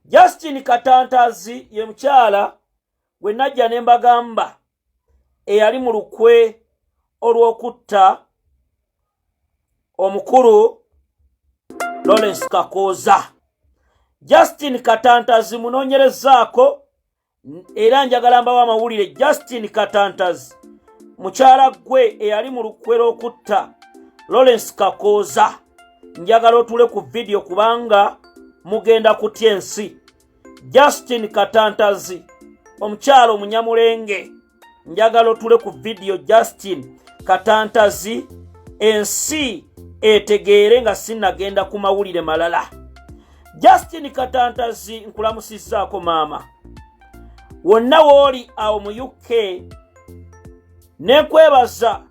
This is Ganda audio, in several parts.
Justin Katantazi ye mukyala gwe najja ne mbagamba eyali mu lukwe olw'okutta omukulu Lawrence Kakooza. Justin Katantazi munoonyerezaako era njagala mbawo amawulire. Justin Katantazi, mukyala gwe eyali mu lukwe lw'okutta Lawrence Kakooza, njagala otuule ku vidiyo kubanga mugenda kutya ensi. Justin Katantazi, omukyala omunyamulenge, njagala otule ku vidiyo. Justin Katantazi, ensi etegeere nga sinnagenda ku mawulire malala. Justin Katantazi, nkulamusizzaako maama wonna wooli awo mu UK, nenkwebaza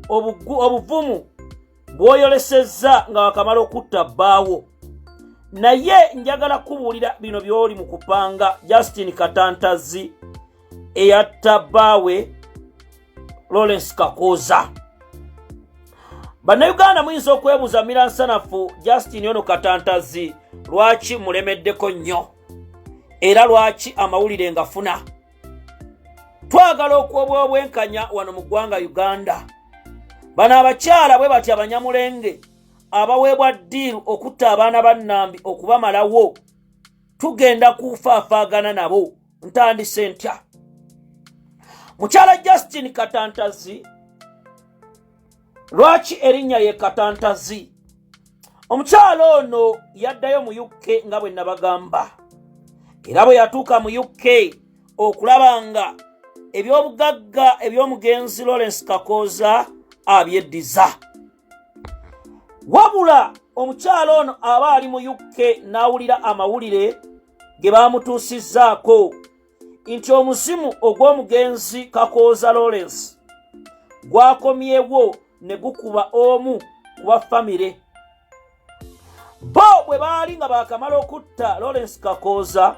obuvumu bw'oyolesezza nga wakamala okutta bbaawo. Naye njagala kubuulira bino by'oli mu kupanga, Justin Katantazi eyatta bbaawe Lawrence Kakooza. Bannayuganda muyinza okwebuuza, Miransanafu, Justin ono Katantazi lwaki mulemeddeko nnyo era lwaki amawulire ngafuna? Twagala okwobwa obwenkanya wano mu ggwanga Uganda. Bano abakyala bwe bati abanyamulenge abaweebwa ddiiru okutta abaana ba Nnambi okubamalawo, tugenda kufaafaagana nabo. Ntandise ntya? Mukyala Justin Katantazi, lwaki erinnya ye Katantazi? Omukyala ono yaddayo mu UK nga bwe nabagamba, era bwe yatuuka mu UK okulaba nga ebyobugagga eby'omugenzi Lawrence Kakooza abyeddiza. Wabula omukyala ono aba ali mu UK n'awulira amawulire ge baamutuusizzaako nti omuzimu ogw'omugenzi Kakooza Lawrence gwakomyewo ne gukuba omu ku ba famire bo. Bwe baali nga baakamala okutta Lawrence Kakooza,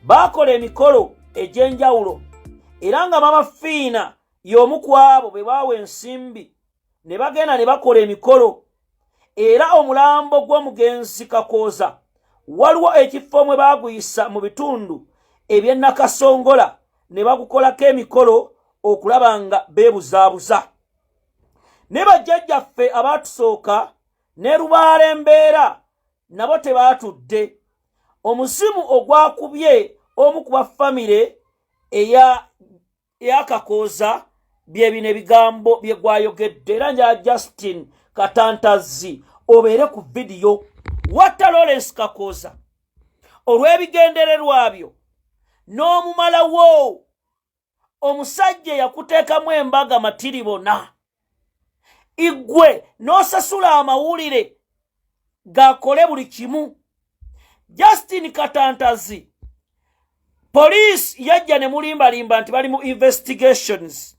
baakola emikolo egy'enjawulo, era nga Mama Fiina y'omu ku abo be baawa ensimbi ne bagenda ne bakola emikolo. Era omulambo gw'omugenzi Kakooza waliwo ekifo mwe baaguyisa mu bitundu eby'e Nakasongola ne bagukolako emikolo okulaba nga beebuzaabuza. Ne bajjajjaffe abaatusooka ne lubaala embeera nabo tebaatudde. Omuzimu ogwakubye omu ku ba famire eya Kakooza bye bino ebigambo bye gwayogedde. Era njala Justin Katantazi obeere ku vidiyo. Watta Lawrence Kakooza olw'ebigendererwa byo n'omumalawo, omusajja eyakuteekamu embaga matiribona, igwe n'osasula amawulire gakole buli kimu. Justin Katantazi, poliisi yajja ne mulimbalimba nti bali mu investigations.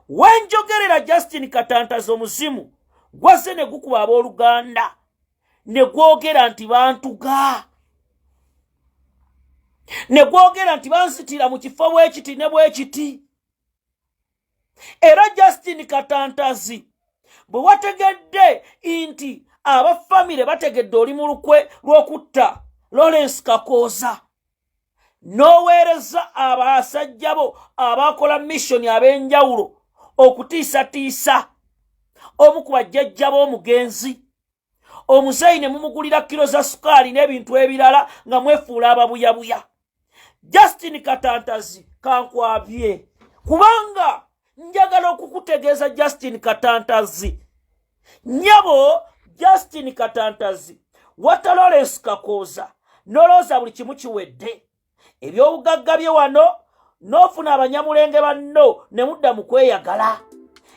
Wenjogerera, Justin Katantazi, omuzimu gwazze ne gukuba abooluganda ne gwogera nti bantuga, ne gwogera nti banzitira mu kifo bwekiti ne bwekiti. Era Justin Katantazi, bwe wategedde nti aba famire bategedde oli mu lukwe lw'okutta Lawrence Kakooza, n'oweereza abasajja bo abakola mission ab'enjawulo okutiisatiisa omu ku bajjajja b'omugenzi omuzeeyi, ne mumugulira kiro za sukaali n'ebintu ebirala nga mwefuula ababuyabuya. Justin Katantazi, kankwabye kubanga njagala okukutegeeza. Justin Katantazi, nyabo Justin Katantazi, watta Lawrence Kakooza nolowooza buli kimu kiwedde, ebyobugagga bye wano, n'ofuna abanyamulenge banno ne mudda mu kweyagala,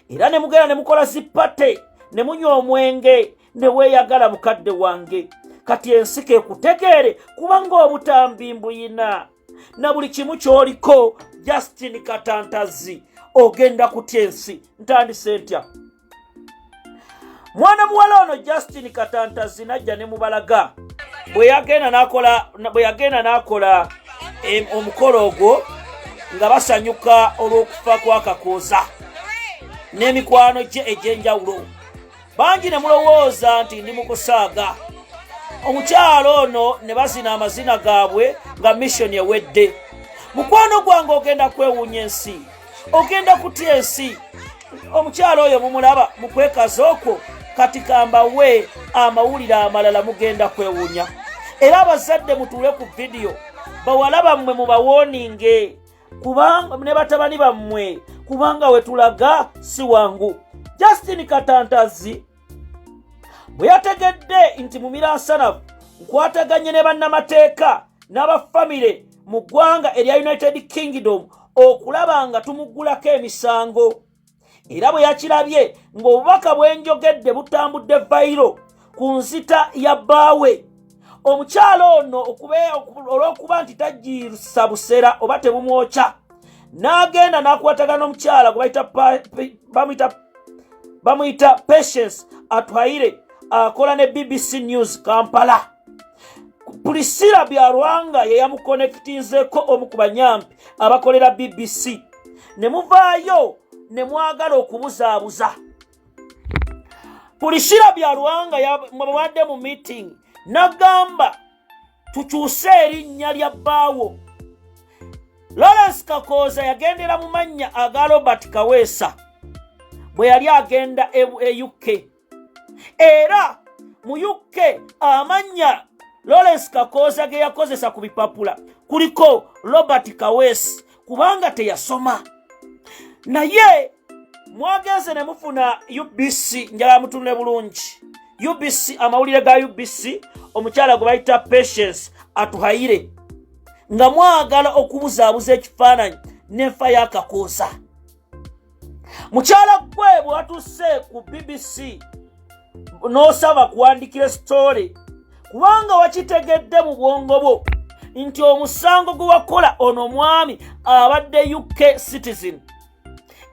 era ne mugenda ne mukola zi party ne munywa omwenge ne weeyagala. Mukadde wange, kati ensi kekutegeere kubanga obutambi mbuyina na buli kimu ky'oliko. Justin Katantazi, ogenda kutya ensi. Ntandise ntya? Mwana muwala ono Justin Katantazi najja ne mubalaga bwe yagenda n'akola omukolo ogwo nga basanyuka olw'okufa kwa Kakooza n'emikwano gye egy'enjawulo bangi, ne mulowooza nti ndi mu kusaaga. Omukyalo ono ne bazina amazina gaabwe nga mission ewedde. Mukwano gwange, ogenda kwewuunya ensi, ogenda kutya ensi. Omukyalo oyo mumulaba mu kwekaza okwo. Kati kambawe amawulire amalala, mugenda kwewuunya. Era abazadde mutuule ku vidiyo, bawala bammwe mubawarninge, kubanga ne batabani bammwe, kubanga wetulaga si wangu. Justin Katantazi bwe yategedde nti mumiransanafu nkwataganye ne bannamateeka n'abafamire mu ggwanga erya United Kingdom okulaba nga tumuggulako emisango, era bwe yakirabye ng'obubaka bwe njogedde butambudde viral ku nzita ya bbaawe, omukyalo ono olw'okuba nti tagiisa busera oba tebumwokya, n'agenda n'akwatagana n'omukyala gwe bamuyita Patience Atwaire, akola ne BBC News Kampala. Priscilla Byarwanga ye yamuconnectinzeko omu ku banyampi abakolera BBC, ne muvaayo ne mwagala okubuzaabuza. Priscilla Byarwanga mubadde mu meeting n'agamba tukyuse erinnya lya bbaawo. Lawrence Kakooza yagendera mu mannya aga Robert Kaweesa bwe yali agenda e UK. Era mu UK amannya Lawrence Kakooza ge yakozesa ku bipapula kuliko Robert Kaweesi, kubanga teyasoma. Naye mwagenze ne mufuna UBC. Njala mutunule bulungi UBC, amawulire ga UBC, omukyala gwe bayita Patience Atuhaire, nga mwagala okubuzaabuza ekifaananyi n'enfa y'Akakooza. Mukyala gwe bwe watuuse ku BBC n'osaba kuwandikira story, kubanga wakitegedde mu bwongo bwo nti omusango gwe wakola ono omwami abadde UK citizen,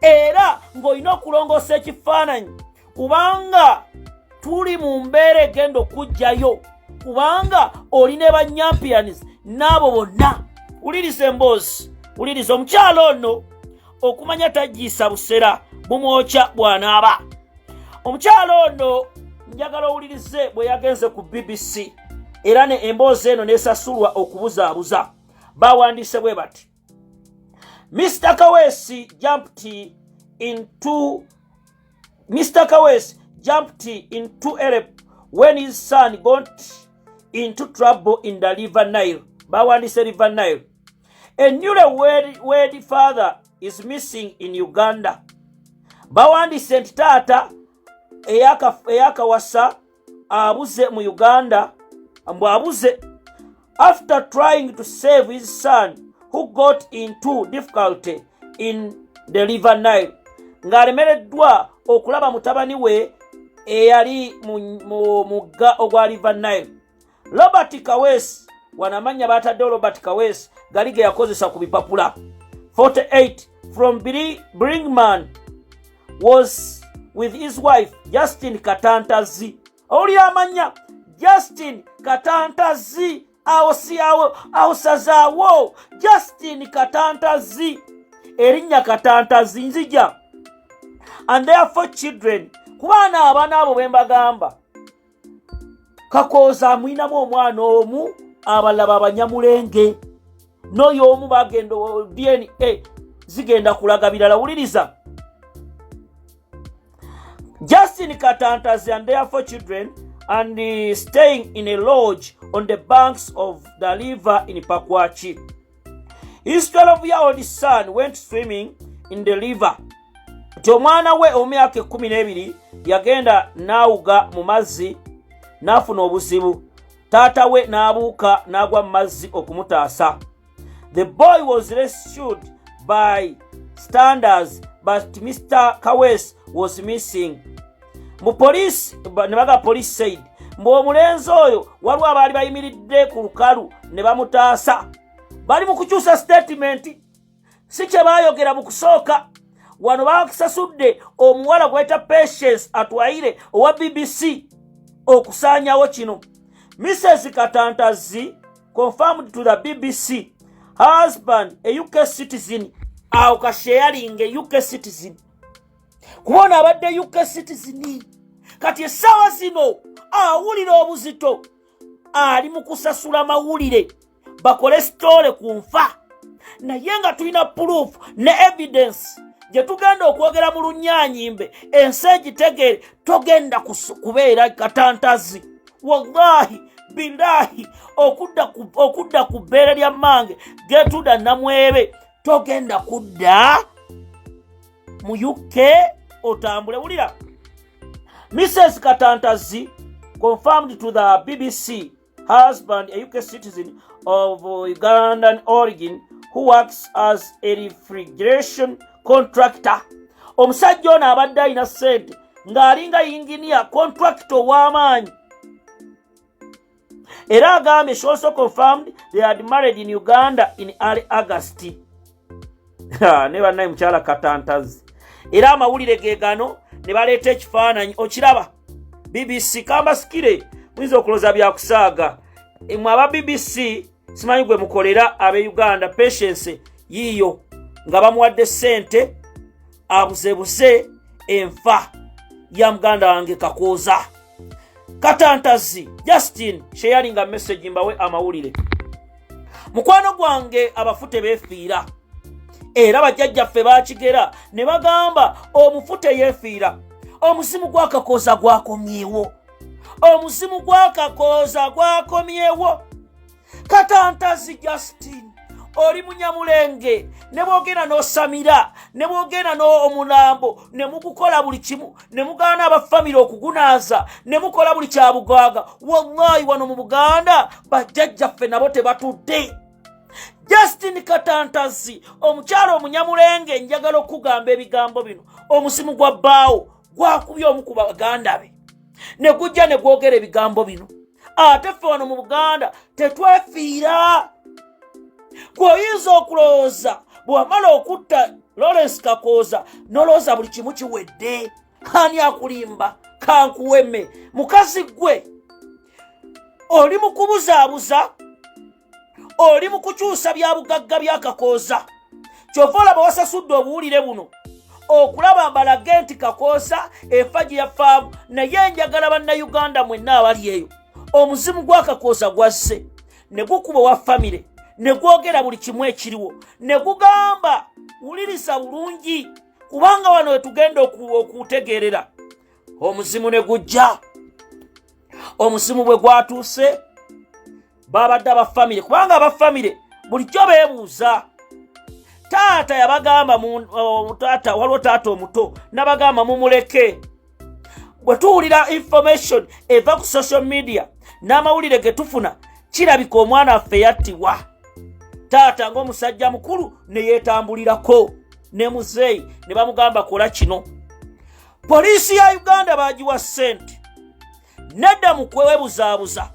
era ng'olina okulongoosa ekifaananyi, kubanga tuli mu mbeera egenda okuggyayo, kubanga oli ne banyampians n'abo bonna. Wuliriza emboozi, wuliriza omukyalo ono okumanya tagiisa busera bumwokya bw'anaaba. Omukyalo ono njagala owulirize bwe yagenze ku BBC, era ne emboozi eno nesasulwa okubuzaabuza. Bawandiise bwe bati: Mr Kaweesi jumped into Mr Kaweesi jumped into help when his son got into trouble in the River Nile. Bawandiise River Nile. A newly wed father is missing in Uganda. Bawandiise nti taata eyakawasa abuze mu Uganda, mbw abuze after trying to save his son who got into difficulty in the River Nile, ng'alemereddwa okulaba mutabani we eyali mu mugga ogwa River Nile. Robert Kaweesi, wano amannya bataddewo Robert Kaweesi, gali ge yakozesa ku bipapula, 48, from Bringman, was with his wife Justin Katantazi. Owulira amannya Justin Katantazi, awo si awo, awo sazaawo Justin Katantazi, erinnya Katantazi nzija, and their four children. Ku baana abaana abo bwe mbagamba, Kakooza amwinamu omwana omu, abalala babanyamulenge, n'oyo omu bagenda DNA zigenda kulaga birala. Wuliriza: Justin Katantazi and their four children and staying in a lodge on the banks of the river in Pakwachi. His 12-year-old son went swimming in the river. Nti omwana we omyaka 12 yagenda n'awuga mu mazzi n'afuna obuzibu, taata we n'abuuka n'agwa mu mazzi okumutaasa. The boy was rescued by standers, but Mr Kawes was missing. Mu poliisi ne baga, police said mbu omulenzi oyo waliwo abaali bayimiridde ku lukalu ne bamutaasa. Bali mu kukyusa statement, si kye baayogera mu kusooka. Wano basasudde omuwala gwayita Patience Atwaire owa BBC okusaanyawo kino. Mrs Katantazi confirmed to the BBC husband, a UK citizen. Awo kasharinge UK citizen, kubona abadde UK citizen. Kati essaawa zino awulira obuzito. Ali mu kusasula mawulire bakole story ku nfa, naye nga tulina proof ne evidence gye tugenda okwogera mu lunyanyimbe, ensi egitegeere. Togenda kubeera Katantazi. Wallahi bilahi, okudda ku bbeere lya mmange getuda Namwebe, togenda kudda mu UK otambule. Wulira, Mrs Katantazi confirmed to the BBC husband, a UK citizen of Ugandan origin who works as a refrigeration contractor. Omusajja ono abadde alina ssente, ng'alinga yinginiya contractor ow'amaanyi. Era agambye she also confirmed they had married in Uganda in early August. Ne bannaye, mukyala Katantazi, era amawulire ge gano ne baleeta ekifaananyi. Okiraba, BBC kambasikire, muyinza okulooza byakusaaga. Mwe aba BBC, simanyi gwe mukolera ab'e Uganda, Patience yiiyo nga bamuwadde ssente abuzebuze enfa ya muganda wange Kakooza. Katantazi Justin sheyalinga message mbawe amawulire. Mukwano gwange, abafu tebeefiira, era bajjajjaffe bakigera ne bagamba omufu teyeefiira. Omuzimu gwa Kakooza gwakomyewo, omuzimu gwa Kakooza gwakomyewo. Katantazi Justin, oli Munyamulenge, ne bwogenda n'osamira, ne bwogenda n'omulambo ne mugukola buli kimu, ne mugaana abafamire okugunaaza, ne mukola buli kyabugaaga, wallahi wano mu Buganda bajjajjaffe nabo tebatudde. Justin Katantazi, omukyalo Omunyamulenge, njagala okugamba ebigambo bino. Omuzimu gwa bbaawo gwakubye omu ku baganda be ne gujja ne gwogera ebigambo bino. Ate ffe wano mu Buganda tetwefiira. Gweoyinza okulowooza bwewamala okutta Lawrence Kakooza nolowooza buli kimu kiwedde. Ani akulimba? Kankuweme, mukazi gwe, oli mu kubuzaabuza, oli mu kukyusa bya bugagga bya Kakooza. Kyova olaba wasasudde obuwulire buno okulaba mbalage nti Kakooza enfa gye yafaamu. Naye njagala Bannayuganda mwenna abali eyo, omuzimu gwa Kakooza gwazze ne gukuba owa famire, ne gwogera buli kimu ekiriwo, ne gugamba wuliriza bulungi, kubanga wano wetugenda okutegeerera. Omuzimu ne gujja. Omuzimu bwe gwatuuse, babadde abafamire, kubanga abafamire bulijjo beebuuza. Taata yabagamba, taata, waliwo taata omuto nabagamba mumuleke. Bwe tuwulira information eva ku social media n'amawulire ge tufuna, kirabika omwana waffe yattibwa. Taata ng'omusajja mukulu ne yeetambulirako ne muzeeyi ne bamugamba kola kino. Poliisi ya Uganda bagiwa ssente nedda mu kwewebuzaabuza.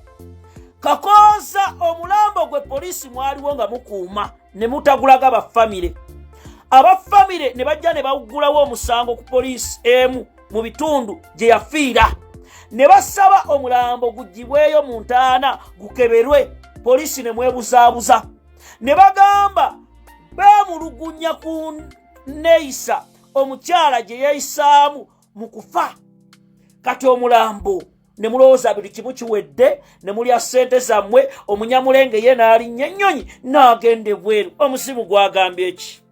Kakooza omulambo gwe poliisi mwaliwo nga mukuuma ne mutagulaga bafamire. Abafamire ne bajja ne bawugulawo omusango ku poliisi emu mu bitundu gye yafiira, ne basaba omulambo gugibweyo mu ntaana gukeberwe. Poliisi ne mwebuzaabuza ne bagamba beemulugunya ku neeyisa omukyala gye yeeyisaamu mu kufa. Kati omulambo ne mulowooza buli kimu kiwedde, ne mulya ssente zammwe. Omunyamulenge ye n'alinnya ennyonyi n'agenda ebweru. Omuzimu gwagambye eki?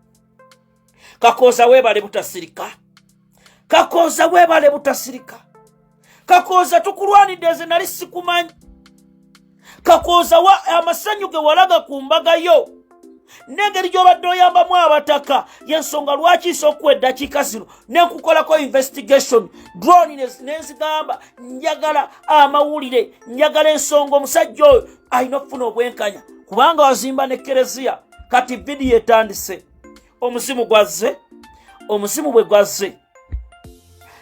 Kakooza weebale butasirika, Kakooza weebale butasirika. Kakooza, tukulwanidde, nze nali sikumanyi. Kakooza, wa amasanyu ge walaga ku mbaga yo n'engeri gy'obadde oyambamu abataka, yensonga lwaki nsa okuwa eddakiika zino nenkukolako investigation. Drone nenzigamba njagala amawulire, njagala ensonga. Omusajja oyo alina okufuna obwenkanya kubanga wazimba ne kereziya. Kati vidiyo etandise. Omuzimu gwazze. Omuzimu bwe gwazze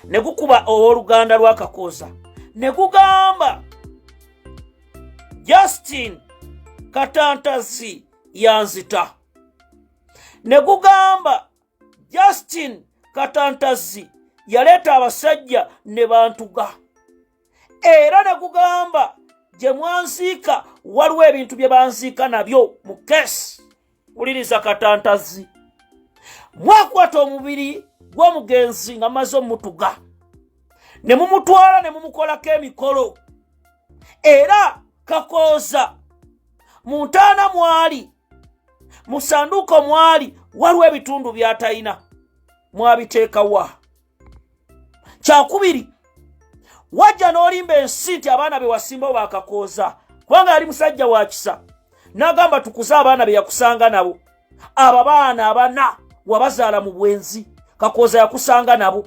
ne gukuba owooluganda lwa Kakooza ne gugamba Justin Katantazi yanzita, ne gugamba Justin Katantazi yaleeta abasajja ne bantuga, era ne gugamba gye mwanziika waliwo ebintu bye banziika nabyo mu kesi. Wuliriza Katantazi, mwakwata omubiri gw'omugenzi nga maze omutuga ne mumutwala ne mumukolako emikolo, era Kakooza mu ntaana mwali, mu sanduuko mwali, waliwo ebitundu by'atalina, mwabiteekawa? Kyakubiri, wajja n'olimba ensi nti abaana be wasimbawo bakakooza, kubanga yali musajja wa kisa, n'agamba tukuze abaana be yakusanga nabo. Abo abaana abana wabazaala mu bwenzi, Kakooza yakusanga nabo.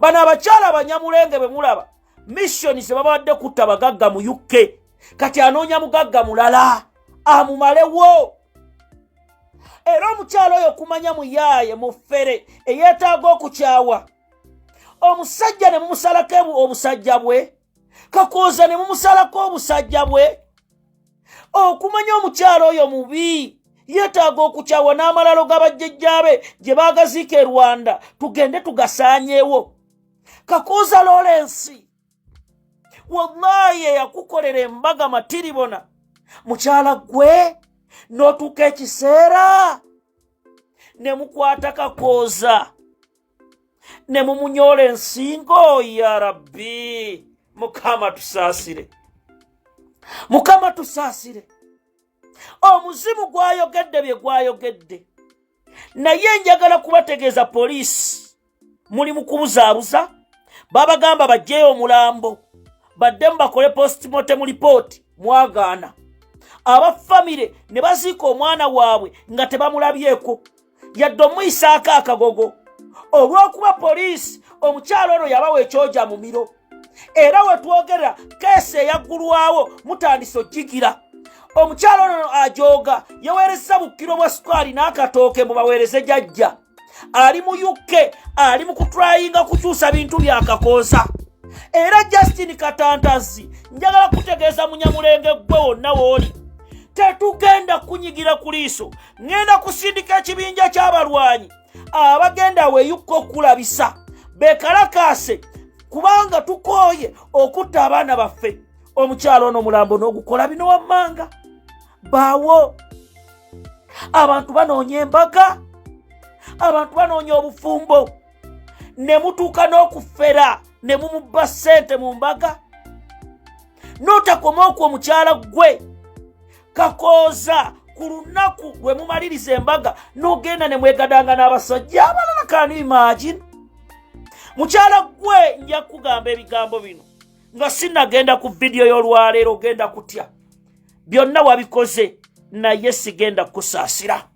Bano abakyala Abanyamulenge be mulaba, missioni ze babadde kutta bagagga mu UK. Kati anoonya mugagga mulala amumalewo. Era omukyala oyo kumanya muyaaye mufere eyeetaaga okukyawa. Omusajja ne mumusalako obusajja bwe, Kakooza ne mumusalako obusajja bwe. Okumanya omukyala oyo mubi, yeetaaga okukyawa, n'amalalo g'abajjajjaabe gye baagaziika e Rwanda tugende tugasaanyeewo. Kakooza Lawrence, wallahi eyakukolera embaga matiribona, mukyala gwe n'otuuka ekiseera ne mukwata Kakooza ne mumunyoola ensingo. Ya Rabbi, Mukama tusaasire, Mukama tusaasire. Omuzimu gwayogedde bye gwayogedde, naye njagala kubategeeza, poliisi muli mu kubuzaabuza. Babagamba bajjeyo omulambo baddemu bakole postmortem report, mwagaana. Aba famire ne baziika omwana waabwe nga tebamulabyeko yadde omuyisaako akagogo, olw'okuba poliisi omukyalo ono yabawa ekyoja mumiro. Era wetwogera keesi eyaggulwawo mutandise ogigira. Omukyalo ono ajooga yaweereza bukiro bwa sukaali n'akatooke mubaweereze jajja ali mu UK, ali mu kutrayinga kukyusa bintu byakakooza. Era Justin Katantazi, njagala kutegeeza Munyamulenge gwe wonna wooli, tetugenda kunyigira ku liiso. Ŋŋenda kusindika ekibinja ky'abalwanyi abagenda weeyukka okulabisa bekalakaase, kubanga tukooye okutta abaana baffe. Omukyalo ono omulambo n'ogukola bino wammanga baawo. Abantu banoonya embaga, abantu banoonya obufumbo, ne mutuuka n'okufera ne mumubba ssente mu mbaga. N'otakoma okwo, omukyala gwe Kakooza, ku lunaku lwe mumaliriza embaga n'ogenda ne mwegadanga n'abasajja abalala. Can you imagine? Mukyala gwe, nja kugamba ebigambo bino nga sinnagenda ku vidiyo y'olwaleero. Ogenda kutya, byonna wabikoze, naye sigenda kukusaasira.